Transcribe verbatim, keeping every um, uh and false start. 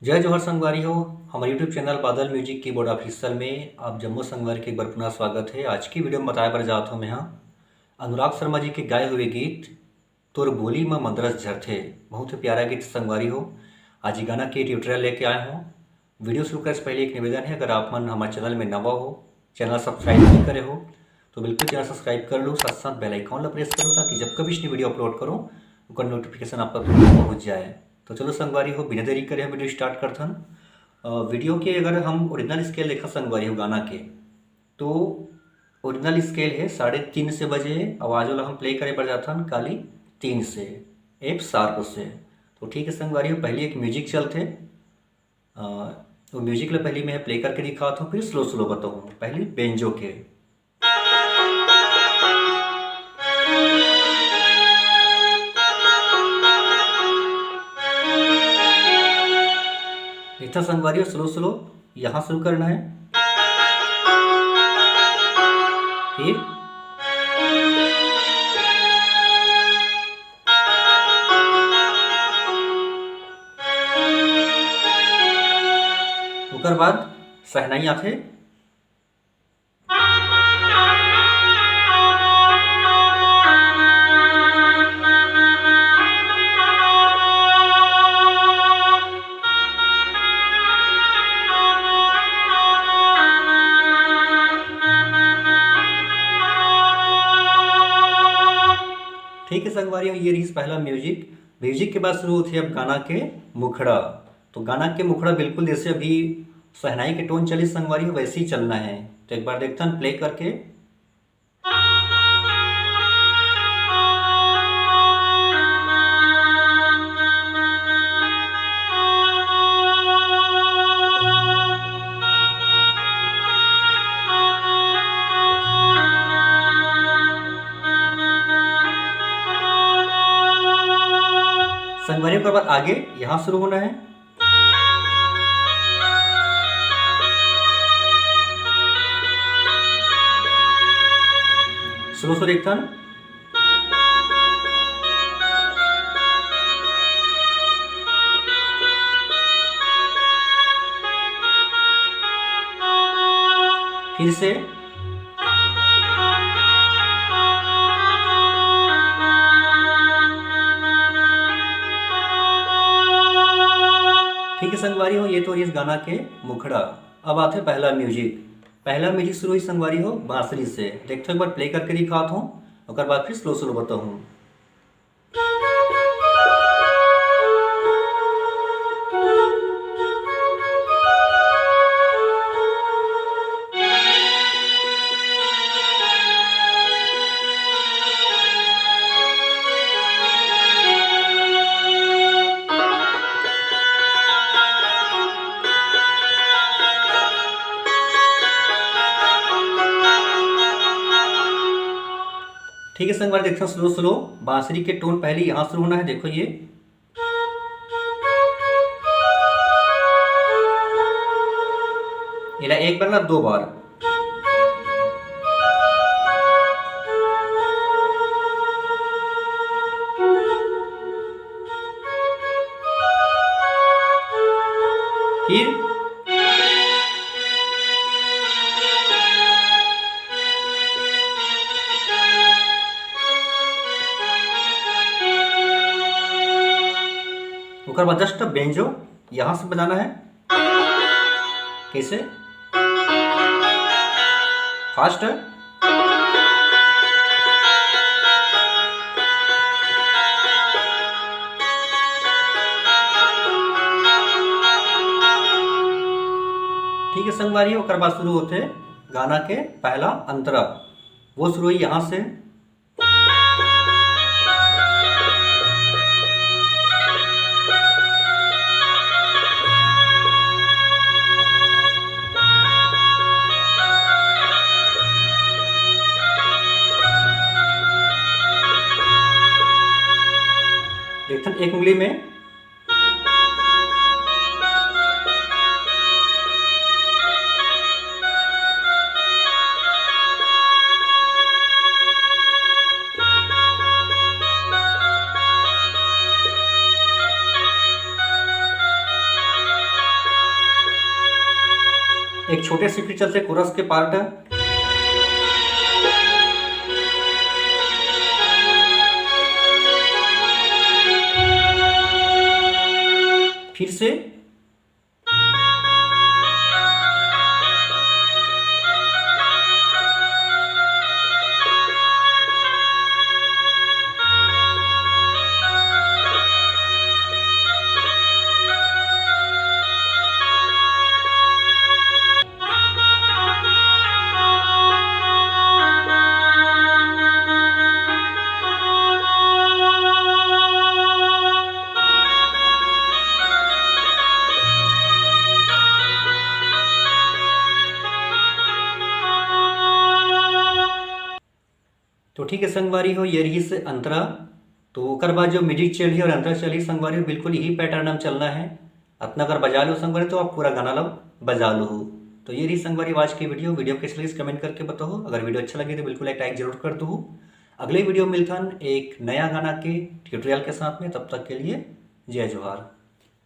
जय जोहार संगवारी हो, हमर YouTube चैनल बादल म्यूजिक कीबोर्ड ऑफिशियल में आप जम्मो संगवारी के एक बार पुनः स्वागत है। आज की वीडियो में बताए बर जात हूँ मैं, हाँ, अनुराग शर्मा जी के गाए हुए गीत तोर बोली म मंदरस झरथे। बहुत ही प्यारा गीत संगवारी हो। आज ये गाना के ट्यूटोरियल लेके आए हूँ। वीडियो शुरू करे से पहले एक निवेदन है, अगर आप मन हमारे चैनल में नवा हो, चैनल सब्सक्राइब नहीं करे हो, तो बिल्कुल चैनल सब्सक्राइब कर लो, साथ साथ बेल आइकॉन ला प्रेस करो, ताकि जब कभी इसने वीडियो अपलोड करूँ, ओकर नोटिफिकेशन आप तक पहुँच जाए। तो चलो संगवारी हो, बिना देरी करे वीडियो स्टार्ट करथन। अ, वीडियो के अगर हम ओरिजिनल स्केल देखा संगवारी हो गाना के, तो ओरिजिनल स्केल है साढ़े तीन से बजे आवाज वाला हम प्ले करे बर जाथन काली तीन से, एफ शार्प से। तो ठीक है संगवारी हो, पहले एक म्यूजिक चलथे। अ, वो म्यूजिक ला पहले मैं प्ले करके दिखाता हूँ, फिर स्लो स्लो बताऊँ। पहले बेंजो के। इतना संगवारी हो, स्लो स्लो यहाँ शुरू करना है। फिर ओकर बाद सहनाई आथे। ठीक है संगवारी हो, ये रहिस पहला म्यूजिक। म्यूजिक के बाद शुरू होथे अब गाना के मुखड़ा। तो गाना के मुखड़ा बिल्कुल जैसे अभी सहनाई के टोन चलिस संगवारी हो, वैसे ही चलना है। तो एक बार देखथन प्ले करके। संगवारी, ओकर बाद आगे यहाँ शुरू होना है। स्लो स्लो एक ठन। फिर से। ठीक है संगवारी हो, ये तो रहिस गाना के मुखड़ा। अब आथे पहला म्यूजिक। पहला म्यूजिक शुरू ही संगवारी हो बांसुरी से। देखथो एक बार प्ले करके दिखात हूँ, ओकर बाद फिर स्लो स्लो बताहूँ। ठीक है संगवारी, देखते हैं स्लो स्लो। बांसुरी के टोन पहले यहाँ शुरू होना है, देखो ये। एला एक बार ना, दो बार। फिर ओकर बाद जस्ट बेंजो यहाँ से बजाना है। कैसे? फास्ट। ठीक है संगवारी, ओकर बाद शुरू होथे गाना के पहला अंतरा। वो शुरू हुई यहाँ से। देखथन एक उंगली में। छोटे से फिर चलते कोरस के पार्ट। फिर से। तो ठीक है संगवारी हो, ये रहिस अंतरा। तो ओकर बाद जो म्यूजिक चलही और अंतरा चलही संगवारी हो, बिल्कुल यही पैटर्न में चलना है। अतना अगर बजा लो संगवारी, तो आप पूरा गाना ला बजा लो। तो ये रहिस संगवारी आज की वीडियो। वीडियो कैसे लगिस कमेंट करके बताओ। अगर वीडियो अच्छा लगे तो बिल्कुल एक लाइक जरूर कर दो। अगले वीडियो में मिलथन एक नया गाना के ट्यूटोरियल के साथ में। तब तक के लिए जय जोहार।